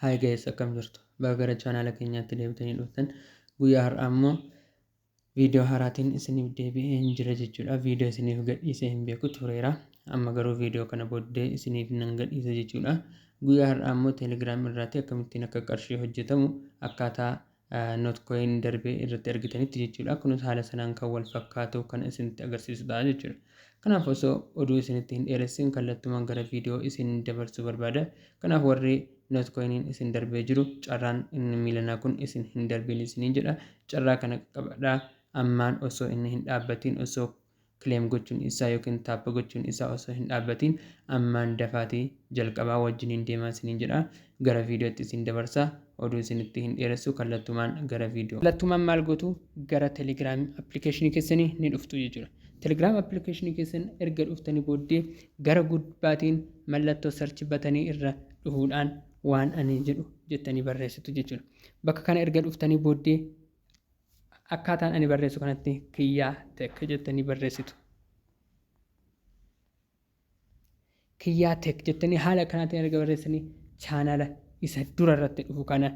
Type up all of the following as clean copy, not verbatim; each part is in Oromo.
Hi guys, akkam jirtu? Baga gara chaanaala keenyaatti deebitanii dhuftan. Guyyaa har'aa immoo viidiyoo haaraatiin isiniif deebi'ee hin jira jechuudha. Viidiyoo isiniif gadhiisee hin beeku tureera. Amma garuu viidiyoo kana booddee isiniif nan gadhiisa jechuudha. Guyyaa har'aa immoo Telegram irraatti akkamittiin akka qarshii hojjetamu akkaataa Notcoin darbee irratti argitanitti jechuudha. Kunis haala sanaan kan wal fakkaatu kan isinitti agarsiisu ta'a jechuudha. Kanaaf osoo oduu isinitti hin dheeressin kallattumaan gara viidiyoo isin dabarsuu barbaada. Kanaaf warri Notcoiniin isin darbee jiru, carraan inni miilanaa kun isin hin darbiin isiniin jedha. Carraa kana qaqqabadhaa, ammaan osoo inni hin dhaabbatiin, osoo claim gochuun isaa yookiin tap gochuun isaa osoo hin dhaabbatiin, ammaan dafaatii jalqabaa, wajjiniin deemaa isiniin jedha. Gara viidiyootti isin dabarsa. Oduu isinitti hin dheeressu, kallattumaan gara viidiyoo. Kallattumaan maal gootu? Gara Telegram application keessanii ni dhuftu jechuudha. Telegram application keessan erga dhuftanii booddee gara gubbaatiin mallattoo search batanii irra dhufuudhaan waan ani jedhu jettanii barreessitu jechuudha. Bakka kana erga dhuftanii booddee akkaataan ani barreessu kanatti Kiyyaa Tech jettanii barreessitu. Kiyyaa Tech jettanii haala kanaatiin erga barreessanii chaanala isa dura irratti dhufu kana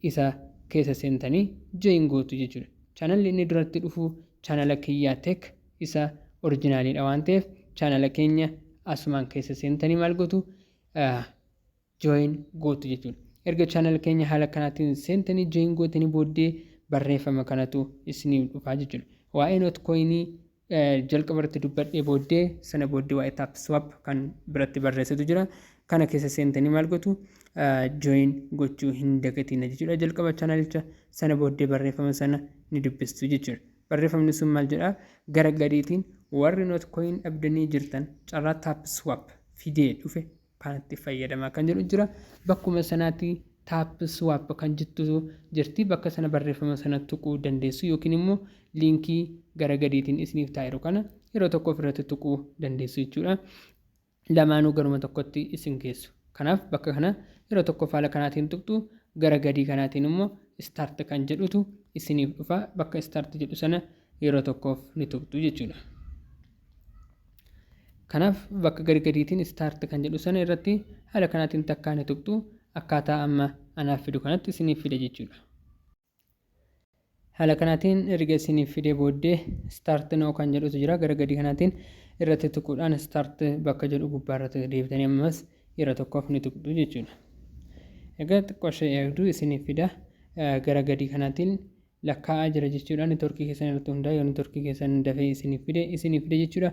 isa keessa seentanii join gootu jechuudha. Chaanalli inni duratti dhufu chaanala Kiyyaa Tech isa orijinaaliidha waan ta'eef, chaanala keenya asumaan keessa seentanii maal gootu? Join gootu jechuudha. Erga chaanala keenya haala kanaatiin seentanii join gootanii booddee barreeffama kanatu isiniif dhufaa jechuudha. Waa'ee Notcoinii jalqaba irratti dubbadhee booddee, sana booddee waa'ee TapSwap kan biratti barreessetu jira. Kana keessa seentanii maal gootu? Join gochuu hin dagatina jechuudha. Jalqaba chaanalicha, sana booddee barreeffama sana ni dubbistu jechuudha. Barreeffamni sun maal jedhaa? Gara gadiitiin warri Notcoin dhabdanii jirtan carraa TapSwap fidee dhufe kanatti fayyadamaa kan jedhu jira. Bakkuma sanaatti TapSwap kan jettu jirti. Bakka sana barreeffama sana tuquu dandeessu yookiin immoo liinkii gara gadiitiin isiniif taa'eeru kana yeroo tokko ofirratti tuquu dandeessu jechuudha. Lamaanuu garuma tokkotti isin geessu. Kanaaf bakka kana yeroo tokko haala kanaatiin tuqxu, gara gadii kanaatiin immoo start kan jedhutu isiniif dhufa. Bakka start jedhu sana yeroo tokkoof ni tuqxu jechuudha. Kanaaf bakka gadi gadiitiin start kan jedhu sana irratti haala kanaatiin takkaa ni tuqxu, akkaataa amma anaaf fidu kanatti isiniif fida jechuudha. Haala kanaatiin erga isiniif fidee booddee start now kan jedhutu jira, gara gadii kanaatiin irratti tuquudhaan start bakka jedhu gubbaa irratti deebitanii ammas yeroo tokkoof ni tuqxu jechuudha. Egaa xiqqoo ishee eegduu, isiniif fida, gara gadii kanaatiin lakkaa'aa jira jechuudha. Networkii keessan irratti hundaa'e, yoo networkii keessan dafee isiniif fide, isiniif fide jechuudha.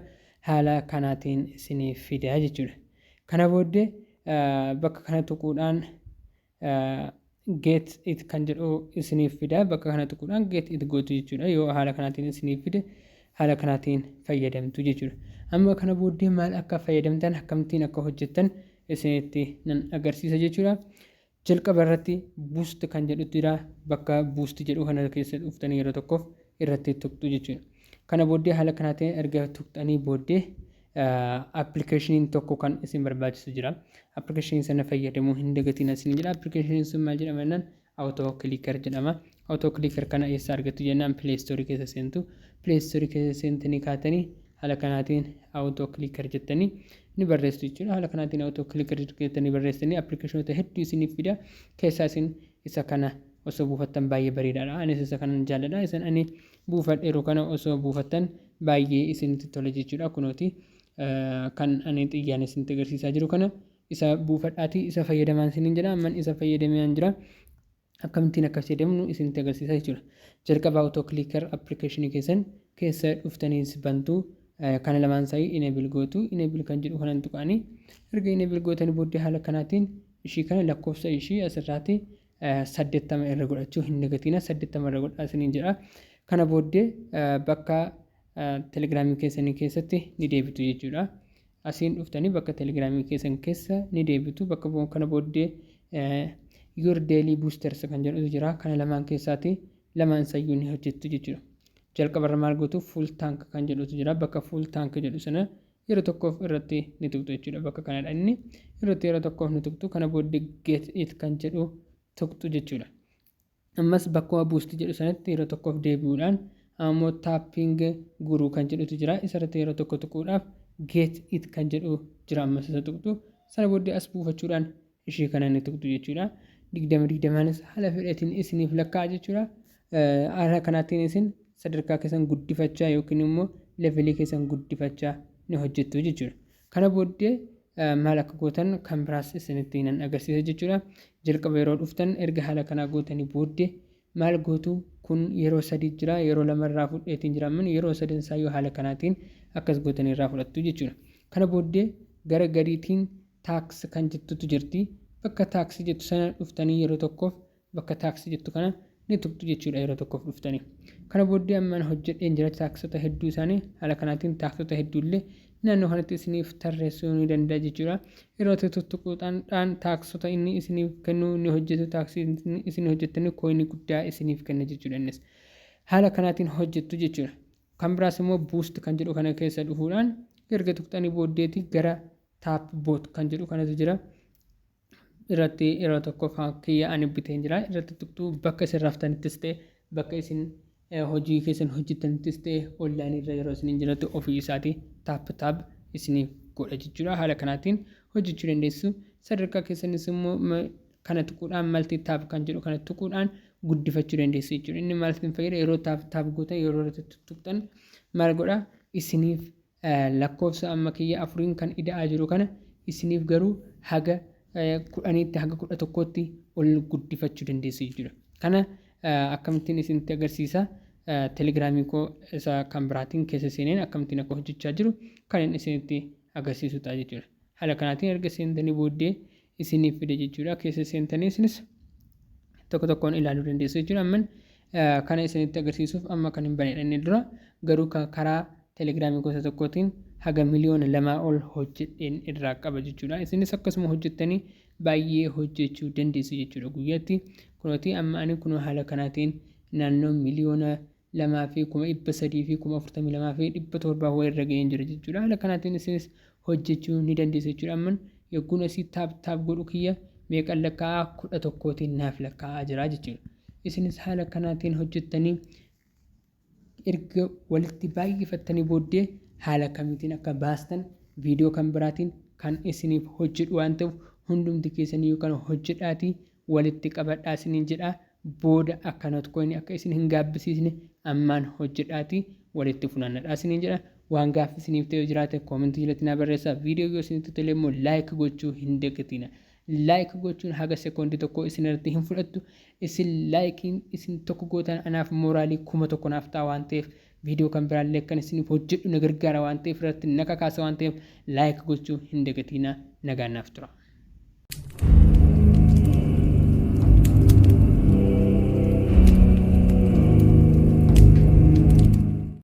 Haala kanaatiin isiniif fida jechuudha. Kana booddee bakka kana tuquudhaan get it kan jedhu isiniif fida. Bakka kana tuquudhaan get it gootu jechuudha. Yoo haala kanaatiin isiniif fide, haala kanaatiin fayyadamtu jechuudha. Amma kana booddee maal akka fayyadamtan, akkamittiin akka hojjettan isinitti nan agarsiisa jechuudha. Jalqaba irratti boost kan jedhutu jira. Bakka boost jedhu kana keessa dhuftanii yeroo tokkoof irratti tuqxu jechuudha. Kana booddee haala kanaatiin erga tuqxanii booddee appilikeeshiniin tokko kan isin barbaachisu jira. Appilikeeshinii sana fayyadamuu hin dagatiin isin jedha. Appilikeeshiniin sun maal jedhama jennaan, Auto Clicker jedhama. Auto Clicker kana eessa argattu jennaan, Play Store keessa seentu. Play Store keessa seentanii kaatanii haala kanaatiin Auto Clicker jettanii ni barreessitu jechuudha. Haala kanaatiin Auto Clicker jettanii barreessitanii appilikeeshinoota hedduu isiniif fida. Keessaa isin isa kana osoo buufattan baay'ee bareedaadha. Anis isa kanan jaalladha. Isin ani buufadheeru kana osoo buufattan baay'ee isinitti tola jechuudha. Kunooti kan ani xiyyaan isinitti agarsiisaa jiru kana isa buufadhaatii isa fayyadamaan isiniin jedha. Amman isa fayyadamee jira. Akkamittiin akka fayyadamnu isinitti agarsiisa jechuudha. Jalqaba Auto Clicker application keessan keessa dhuftanii bantu. Kana lamaan isaa enable gootu. Enable kan jedhu kanan tuqaanii, erga enable gootanii booddee haala kanaatiin ishii kana lakkoofsa ishii asirraatti 80 irra godhachuu hin dagatina, 80 irra godhaa isiniin jedha. Kana booddee bakka Telegiraamii keessanii keessatti ni deebitu jechuudha. Asiin dhuftanii bakka Telegiraamii keessan keessa ni deebitu. Bakka kana booddee your daily boosters kan jedhutu jira. Kana lamaan keessaati lamaan isayyuu ni hojjettu jechuudha. Jalqabarra maal gootu? Full tank kan jedhutu jira. Bakka full tank jedhu sana yeroo tokkoof irratti ni tuqxu jechuudha. Bakka kanadha inni irratti yeroo tokkoof ni tuqxu. Kana booddee get it kan jedhu tuqxu jechuudha. Ammas bakkuma boost jedhu sanatti yeroo tokkoof deebi'uudhaan ammoo tapping guru kan jedhutu jira. Isarratti yeroo tokko tuquudhaaf get it kan jedhu jira, ammas isa tuqxu. Sana booddee as buufachuudhaan ishii kana ni tuqxu jechuudha. 20 20n haala fedheetiin isiniif lakkaa'a jechuudha. Haala kanaatiin isin sadarkaa keessan guddifachaa yookiin immoo levelii keessan guddifachaa ni hojjettu jechuudha. Kana booddee maal akka gootan kan biraas isinitti nan agarsiisa jechuudha. Jalqaba yeroo dhuftan, erga haala kanaa gootanii booddee maal gootu? Kun yeroo 3 jira, yeroo 2 irraa fudheetiin jira. Amman yeroo sadan isaa yoo haala kanaatiin akkas gootanii irraa fudhattu jechuudha. Kana booddee gara gadiitiin task kan jettutu jirti. Bakka task jettu sana dhuftanii yeroo tokkoof bakka task jettu kana ni tuqxu jechuudha, yeroo tokkoof dhuftanii. Kana booddee ammaan hojjedheen jira taskota hedduu isaanii. Haala kanaatiin taskota hedduullee naannoo kanatti isiniif tarreessuu ni danda'a jechuudha. Yeroo tuttuquudhaan taskota inni isiniif kennu ni hojjetu. Taskii isin hojjettanii coinii guddaa isiniif kenna jechuudha innis. Haala kanaatiin hojjettu jechuudha. Kan biraas immoo boost kan jedhu kana keessa dhufuudhaan erga tuqxanii booddeeti gara tap bot kan jedhu kanatu jira. Irratti yeroo tokkoof kiyya ani biteen jira. Irratti tuqxuu, bakka isin raftanittis ta'e, bakka isin hojii keessan hojjetanittis ta'e, onlineii irra yeroo isin jiratu ofii isaatii tap tap isiniif godha jechuudha. Haala kanaatiin hojjechuu dandeessu. Sadarkaa keessanis immoo kana tuquudhaan, multi tap kan jedhu kana tuquudhaan guddifachuu dandeessu jechuudha. Inni maal isin fayyada? Yeroo tap tap gootan, yeroo irratti tuqxan maal godha isiniif? Lakkoofsa amma kiyya afuriin kan ida'aa jiru kana isiniif garuu haga 10tti, haga 11tti ol guddifachuu dandeessu jechuudha. Kana akkamittiin isinitti agarsiisa? Telegramii koo isa kan biraatiin keessa seeneen akkamittiin akka hojjechaa jiru kan inni isinitti agarsiisu ta'a jechuudha. Haala kanaatiin erga seentanii booddee isiniif fide jechuudha. Keessa seentanii isinis tokko tokkoon ilaaluu dandeessu jechuudha. Amman kana isinitti agarsiisuuf amma kan hin banedha inni dura, garuu karaa Telegramii gosa tokkootiin haga 2 miliyoona ol hojjedheen irraa qaba jechuudha. Isinis akkasuma hojjettanii baay'ee hojjechuu dandeessu jechuudha guyyaatti. Kunooti amma ani kunoo haala kanaatiin naannoo 2,342,700 wayii irra ga'een jira jechuudha. Haala kanaatiin isinis hojjechuu ni dandeessu jechuudha. Amman yogguun asii tap tap godhu kiyya meeqan lakkaa'aa? 11tiin naaf lakkaa'aa jira jechuudha. Isinis haala kanaatiin hojjettanii erga walitti baay'ifattanii booddee haala kamiitiin akka baastan viidiyoo kan biraatiin kan isiniif hojjedhu waan ta'uuf, hundumti keessanii yookaan hojjedhaatii walitti qabadhaa isiniin jedhaa. Booda akka Notcoin akka isin hin gaabbisiisne ammaan hojjedhaatii walitti funaannadhaa isiniin jedha. Waan gaaffii isiniif ta'e jiraate commentii jalatti naa barreessaa. Viidiyoo yoo isinitti tole immoo like gochuu hin dagatina. Like gochuun haga sekoondii tokko isin irratti hin fudhattu. Isin likeiin isin tokko gootan anaaf moraalii 1000 naaf ta'a waan ta'eef, viidiyoo kan biraallee akkan isiniif hojjedhu na gargaara waan ta'eef, irratti na kakaasa waan ta'eef, like gochuu hin dagatina. Nagaan naaf tura.